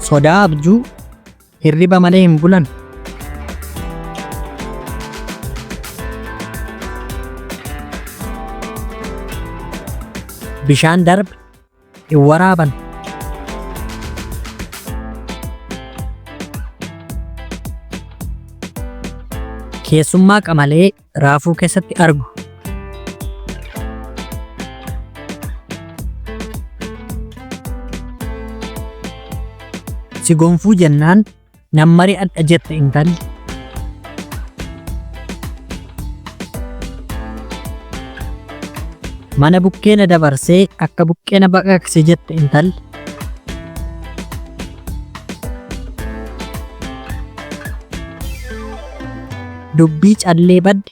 Sodaa abjuu hirriba malee hin bulan. Bishaan darbe hin waraaban. Keessummaa qamalee raafuu keessatti argu. Si gonfuu jennaan nan mari'adha jette intalli. Mana bukkee na dabarsee akka buqqee na baqaqse jette intalli. Dubbii callee badde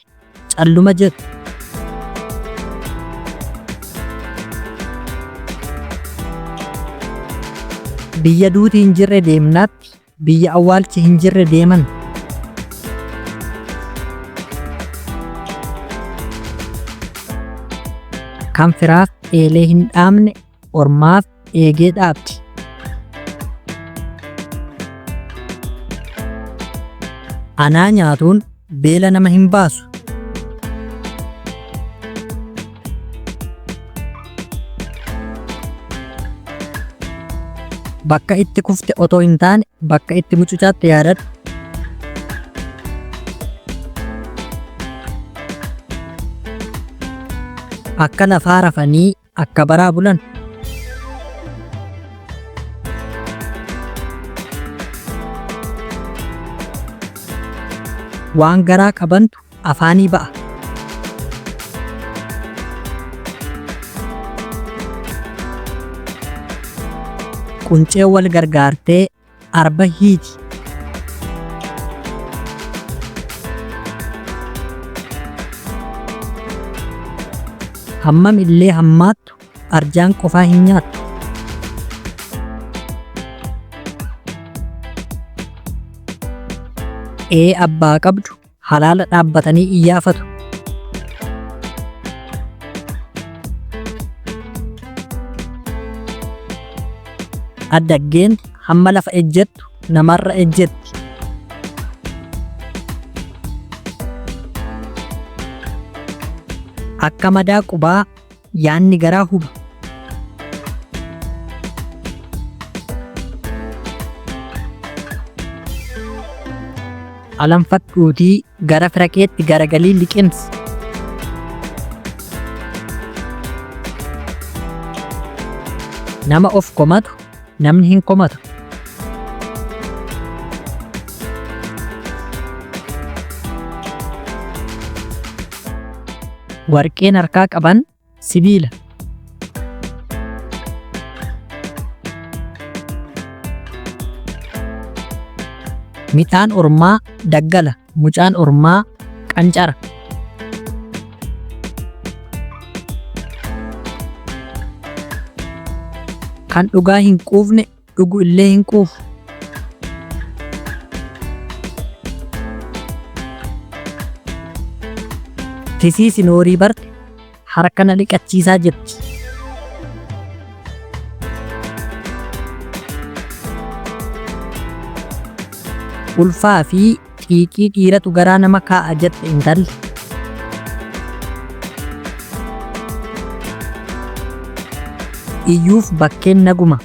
calluma jedhu. Biyya duuti hin jirre deemnaatti biyya awwaalchi hin jirre deeman. Kan firaaf eelee hin dhaamne ormaaf eegee dhaabdi. Anaa nyaatuun beela nama hin baasu. Bakka itti kufte otoo hin taane bakka itti mucucaatte yaadadhu. Akka lafaa rafanii akka baraa bulan. Waan garaa qabantu afaanii ba'a. Quncee wal gargaartee arba hiiti. Hammam illee hammaattu arjaan qofaa hin nyaattu. Ee abbaa qabdu halaala dhaabbatanii iyyaafatu. Addaggeen hamma lafa ejjettu namarra ejjetti. Akka madaa qubaa yaanni garaa huba. Alanfadhuutii gara fira keetti garagalii liqimsi. Nama of komatu namni hin komatu. Warqeen harkaa qaban sibiila. Midhaan ormaa daggala, mucaan ormaa qancara. Kan dhugaa hin quufne dhugu illee hin quufu. Tisiisi noorii barte harka na dhiqachiisaa jetti. Ulfaa fi xiiqii dhiiratu garaa nama kaa'a jette intalli. Iyyuuf bakkeen naguma,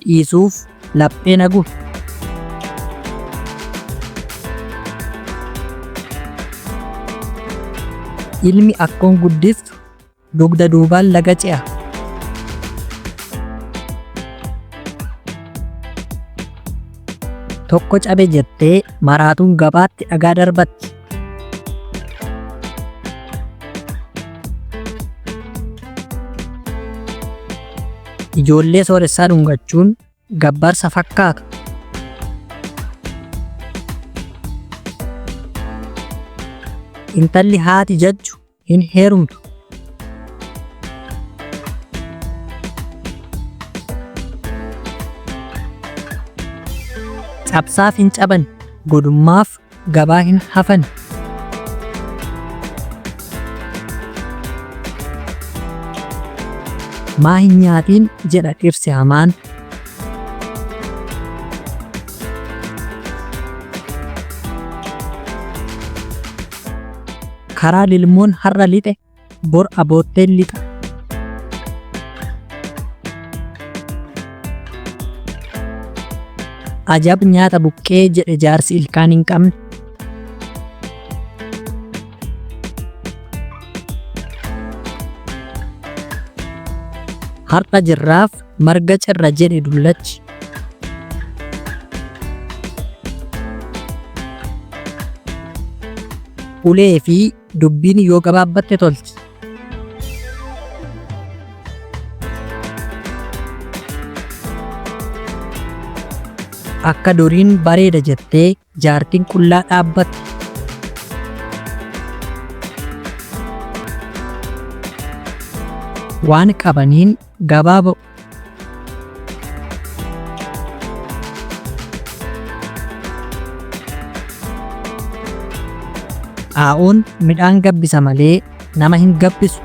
dhiisuuf laphee nagu. Ilmi akkoon guddiftu dugda duubaan laga ce'a. Tokko cabe jettee maraatuun gabaatti dhagaa darbatti. Ijoollee sooressaa dhungachuun gabbarsa fakkaata. Intalli haati jajju hin heerumtu. Cabsaaf hin caban, godummaaf gabaa hin hafan. Maa hin nyaatiin jedha dhirsi hamaan. Karaa lilmoon har'a lixe bor abootteen lixa. Ajab nyaata buqqee jedhe jaarsi ilkaan hin qabne. Har'a jirraaf marga cirra jedhe dullachi. Ulee fi dubbiin yoo gabaabbatte tolti. Akka duriin bareeda jettee jaartiin qullaa dhaabbatti. Waan qabaniin gabaa ba'u. Xaa'oon midhaan gabbisa malee nama hin gabbisu.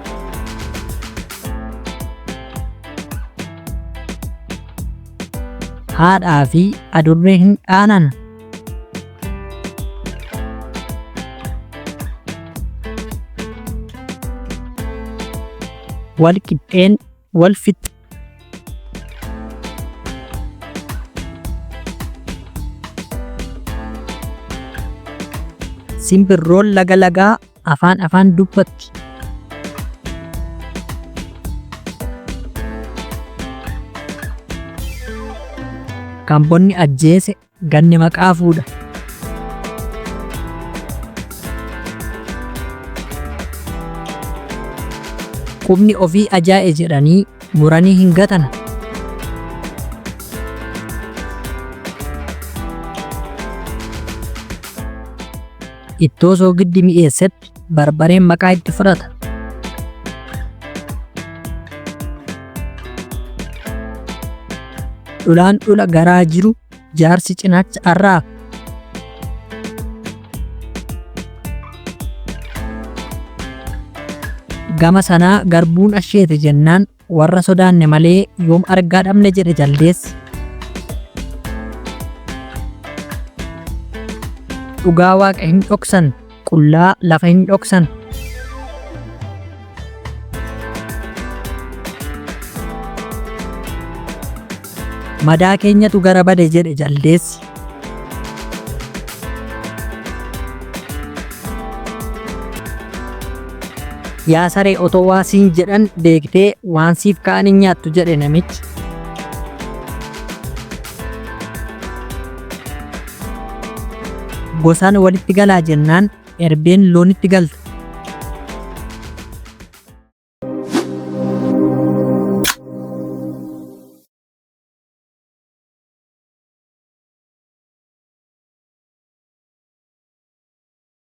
Haadhaa fi adurree hin dhaanan. Wal qixxeen wal fixxi. Simbirroon laga lagaa afaan afaan dubbatti. Kan bonni ajjeese ganni maqaa fuudha. Qubni ofii ajaa'e jedhanii muranii hin gatan. Ittoo soogiddi mi'eessetti barbareen maqaa itti fudhata. Dhulaan dhula garaa jiru jaarsi cinaacha arraafa. Gama sanaa garbuun asheete jennaan warra sodaanne malee yoom argaa dhabne jedhe jaldeessi. Dhugaa waaqa hin dhoksan, qullaa lafa hin dhoksan. Madaa keenyatu gara bade jedhe jaldeessi. Yaa saree otoo waa siin jedhan beektee waan siif ka'an hin nyaattu jedhe namichi. Gosaan walitti galaa jennaan erbeen loonitti galte.